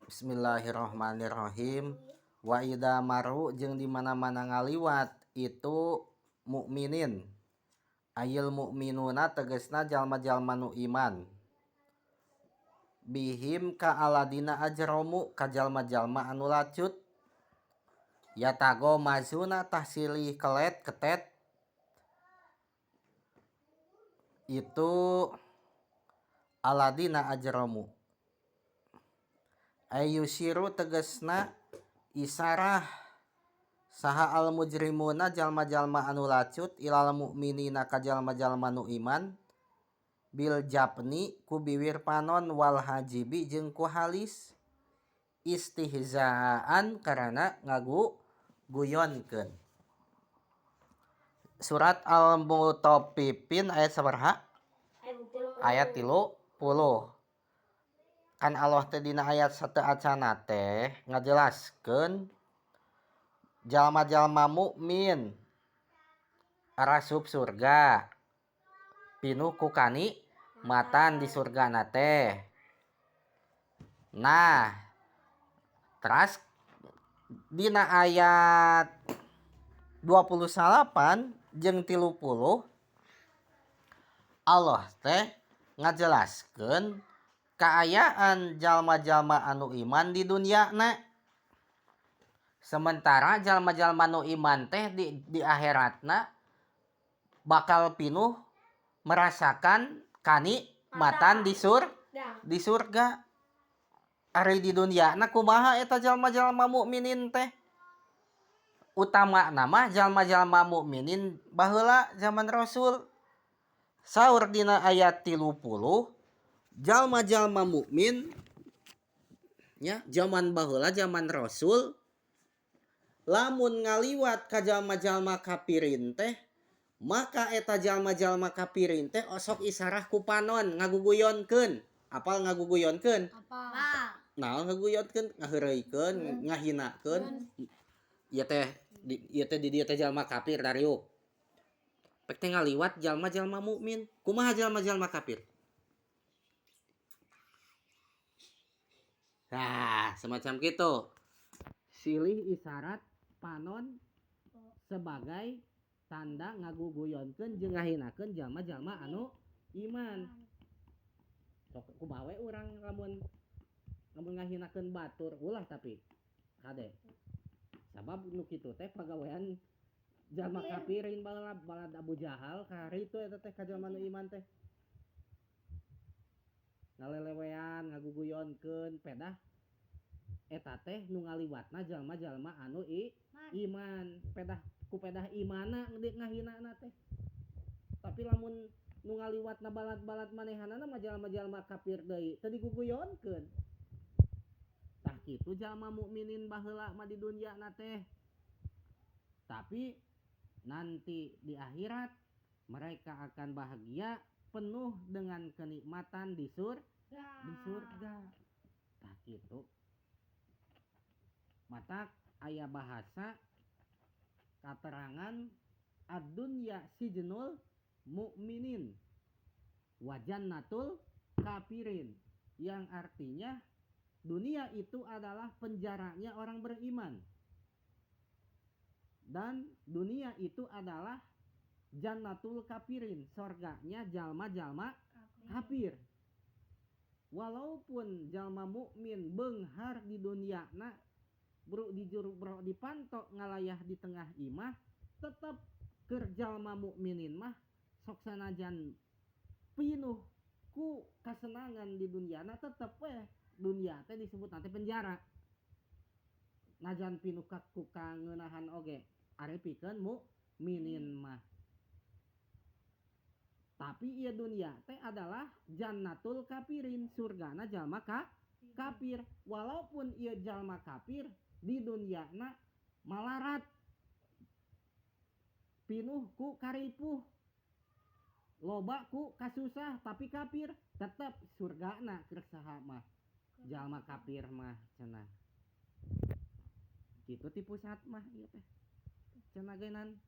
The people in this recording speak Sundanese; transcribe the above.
Bismillahirrahmanirrahim. Wa idza maru jeung di mana-mana ngaliwat itu mukminin. Ayil mukminuna tegasna jalma-jalma nu iman. Bihim ka aladina ajromu ka jalma-jalma anu lacut. Yatago mazuna tahsilih kelet ketet itu aladina ajromu. Ayusiru tegasna isarah saha al mujrimuna jalma-jalma anu lacut ilal mukminina ka jalma-jalma nu iman bil japni ku biwir panon wal hajibi jeung ku halis istihzaan karana ngagu guyonkeun. Surat Al-Mutaffifin ayat sabaraha? Ayat 30. Kan Allah teh dina ayat sateuacana teh ngajelaskeun jalma-jalma mukmin arasup surga pinuh ku kanikmatan di surgana teh. Nah, teras dina ayat 28 jeung 30 Allah teh ngajelaskeun kaayaan jalma-jalma anu iman di dunyana. Sementara jalma-jalma nu iman teh di akhiratna bakal pinuh merasakan kanikmatan di surga. Ari di dunyana kumaha eta jalma-jalma mukminin teh? Utamana mah jalma-jalma mukminin baheula zaman Rasul. Saur dina ayat 30 jalma-jalma mukmin nya zaman baheula zaman Rasul lamun ngaliwat ka jalma-jalma kafirin teh maka eta jalma-jalma kafirin teh osok isarah ku panon ngaguguyonkeun. Apal ngaguguyonkeun? Apal. Naon ngaguguyonkeun? Ngaheureuykeun, ngahinakeun. Ieu teh ieu teh di dieu teh jalma kafir dariuk. Pek teh ngaliwat jalma-jalma mukmin. Kumaha jalma-jalma kafir? Nah, semacam gitu. Silih isyarat panon sebagai tanda ngaguguyonkeun jeung ngahinakeun jalma-jalma anu iman. Sok kumaha we urang lamun ngahinakeun batur ulah tapi kade. Sabab nu kitu teh pagawean jalma kafirin baheula balad Abu Jahal karitu eta teh ka jalma nu iman teh. Ngalelewean ngaguguyonkeun pedah eta teh nu ngaliwatna jalma-jalma anu iman. Pedah ku pedah imana ngahinana teh. Tapi lamun nu ngaliwatna balad-balad manehanana mah jalma-jalma kafir deui teu diguguyonkeun. Tah kitu jalma mukminin baheula mah di dunyana teh. Tapi nanti di akhirat mereka akan bahagia penuh dengan kenikmatan di surga. Tah kitu. Matak aya bahasa katerangan ad-dunya sijnul mukminin wa jannatul kafirin, yang artinya dunia itu adalah penjaranya orang beriman dan dunia itu adalah jannatul kafirin, sorganya jalma-jalma kafir. Walaupun jalma mukmin beunghar di dunia na bro di juru bro dipantok ngalayah di tengah imah, tetep keur jalma mukminin mah sok sanajan pinuh ku kasenangan di dunyana tetep we dunia teh disebut nanti penjara. Najan pinuh ku kangeunahan oge ari pikeun mukminin mah. Tapi ieu dunia teh adalah jannatul kafirin, surgana jalma kafir. Walaupun ieu jalma kafir di dunyana malarat pinuh ku karipuh loba ku kasusah, tapi kafir tetep surgana keur saha mah jalma kafir mah cenah. Kitu ti pusat mah ieu teh cenah geunan.